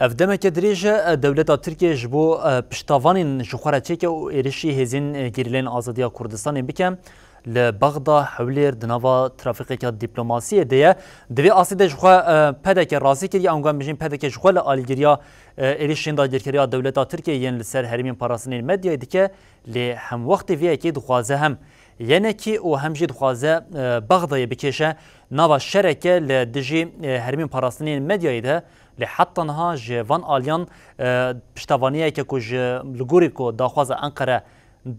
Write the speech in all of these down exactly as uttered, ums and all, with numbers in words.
Ev demeke dirêj e, dewleta Tirkiye ji bo, e, piştavanên ji xwe re çêke û êrişî hêzên, e, gerîleyên azadiya Kurdistanê bike, li Bexda, Hewlêr, di nava trafîqeke dîplomasiyê de ye. Di vê astê de ji xwe, e, P D K razî kiriye, ango em bijîn P D K ji xwe li alîgiriya, e, êrişên dagirkeriya dewleta Tirkiye yên li ser herêmên parastinên medyayê dike, lê hemwextê vê yekê dixwaze hem Y N K û hem jî dixwaze, e, Bexdayê bikêşe nava şereke li dijî, e, herêmên parastinên medyayê de, lê heta niha ji van aliyan, e, piştevaniyeke ku ji li gorî ku daxwaza Enqere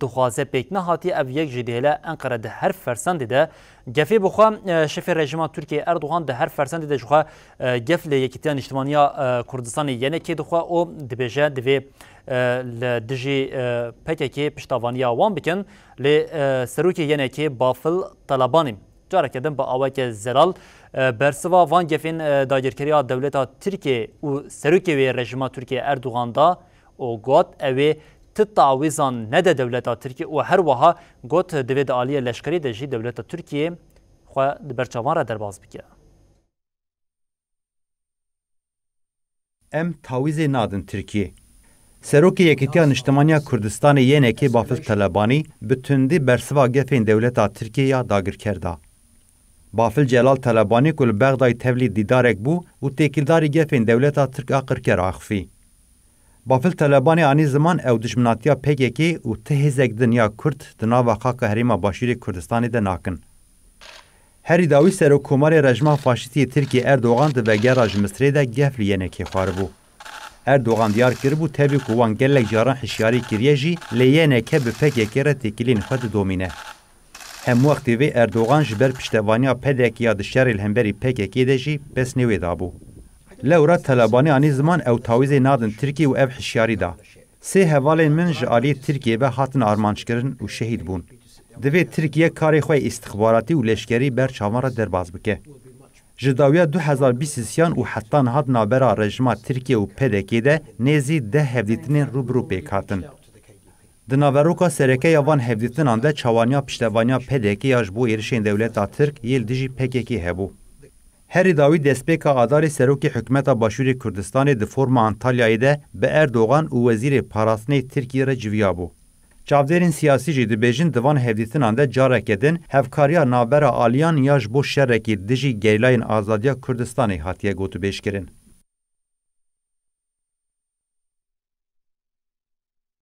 dixwaze pêk nehatiye, ev yek jî dihêle Enqere di her fersendê de gefê bi xwe, e, şefê rejîma Tirkiyê Erdogan di her fersendê de ji xwe, e, gef li Yekîtiya Niştimaniya, e, Kurdistanê Y N K dixwe û dibêje divê, e, li dijî, e, P K K piştavaniya wan bikin. Lê, e, serokê Y N K Bafil Talabanî careke din bi aweke zelal, e, bersiva van gefên, e, dagirkeriya dewleta Tirkiyê û serokê wê rejîma Tirkiyê Erdogan da û got, ew ê ti tawîzan nede dewleta Tirkiyê û her wiha got, divê di aliyê leşkerî de jî dewleta Tirkiyê xwe di ber çavan re derbas bike. Em tawîzê nadin Tirkiyê. Serokê Yekîtiya Niştimaniya Kurdistanê Y N K Bafil Telebanî bi tundî bersiva gefên dewleta Tirkiyê ya dagirker da. Bafil Celal Telebanî ku li Bexdayê tevlî dîdarek bû û têkildarî gefên dewleta Tirk a qirker axifî. Bafil Telebanî anî ziman ew dijminatiya P K K û ti hêzek din ya Kurd di nava xaka herêma Başûrê Kurdistanê de nakin. Herî dawî Serokkomarê rejîma faşîstî yê Tirkiyê Erdogan di vegera ji Misirê de gef li Y N K xwaribû. Erdogan diyar kiribû tevî ku wan gelek caran hişyarî kiriye jî, lê Y N K bi P K K re têkiliyên xwe didomîne. Hemwextê vê Erdogan ji ber piştevaniya P D K ya di şerê li hemberî P K K de jî pesnê wê dabû. Lewra Telebanî anî ziman ew tawîzê nadin Tirkiyê û ev hişyarî da. Sê hevalên min ji aliyê Tirkiyê ve hatin armanckirin û şehîd bûn. Divê Tirkiye karê xwe yê îstixbaratî û leşkerî ber çavan re derbas bike. Ji dawiya du hezar bîst û sêyan û heta niha di navbera rejîma Tirkiye û P D K de nêzî deh hevdîtinên rû bi rû pêk hatin. Di naveroka sereke ya van hevdîtinan de çawaniya piştevaniya P D K ya ji bo êrişên dewleta Tirk yê li dijî P K K hebû. Herî dawî destpêka Adarê serokê hikûmeta Başûrê Kurdistanê di foruma Antalyayê de bi Erdogan û Wezîrê Parastinê Tirkiyê re civiyabû. Çavdêrên siyasî jî dibêjin di van hevdîtinan de careke din hevkariya navbera aliyan ya ji bo şerekî dijî gerîlayên azadiya Kurdistanê hatiye gotûbêjkirin.